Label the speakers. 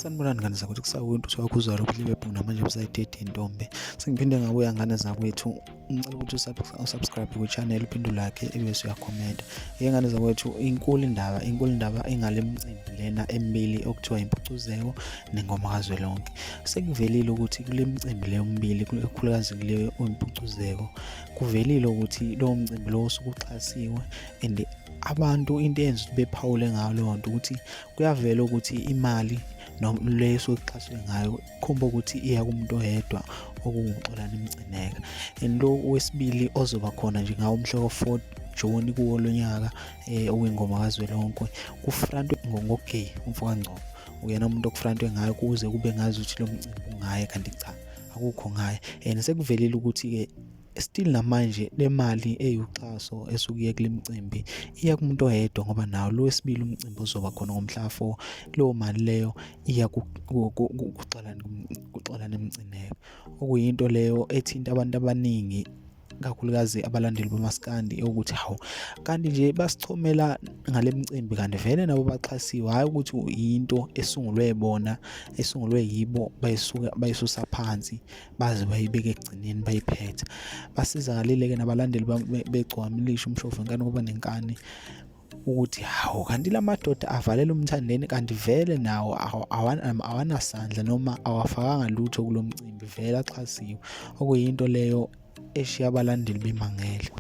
Speaker 1: Sanibonani ngane zakwethu, kusawinto kuthiwa khuzwayo ubuhle bebhuna manje busayidede intombi. Sengiphinde ngabuya ngane zakwethu, ngicela ukuthi usubscribe kwi-channel uphinde ulike ebese uyakhomenta. Ye ngane zakwethu, inkulu indaba, inkulu indaba ingale mcimbi lena emibili okuthiwa impucuzeko nengoma kazwelonke. Sekuvelile ukuthi kule mcimbi leyo mibili, ikakhulukazi kule impucuzeko, kuvelile ukuthi lowo mcimbi lowo usuke uxhasiwe and abantu into eyenza ukuthi bephawule ngayo leyo nto ukuthi kuyavela ukuthi imali noma le esuke kuxhaswe ngayo khomba ukuthi iya kumuntu oyedwa okunguXolani Mcineka. And lo wesibili ozoba khona nje ngawo umhla ka-4 Juni kuwo lo nyaka okuyingoma kazwelonke kufrantwe ngogay umfokaNgcobo uyena umuntu okufrantwe ngayo kuze kube ngazi ukuthi lo mcimbi ungaye kanti cha akukho ngaye. And sekuvelile ukuthi-ke still namanje le mali eyuxhaso esuke iye kule mcimbi iya kumuntu oyedwa ngoba nawo lo wesibili umcimbi ozoba khona ngomhla 4 leyo mali leyo iya kuXolani Mcineka, okuyinto leyo ethinta abantu abaningi kakhulukazi abalandeli bomaskandi ukuthi hawu kanti nje basichomela ngale mcimbi kanti vele nabo baxhasiwe, hhayi ukuthi yinto esungulwe bona esungulwe yibo bayisuka bayisusa phansi baze bayibeke ekugcineni bayiphethe. Basizakalile-ke nabalandeli begcwama ilisho umshovu wenkani kuba nenkani ukuthi hawu kanti la madoda avalela umthandeni kanti vele nawo awanasandla noma awafakanga lutho kulo mcimbi vele axhasiwe, okuyinto leyo eshiya abalandeli bemangele.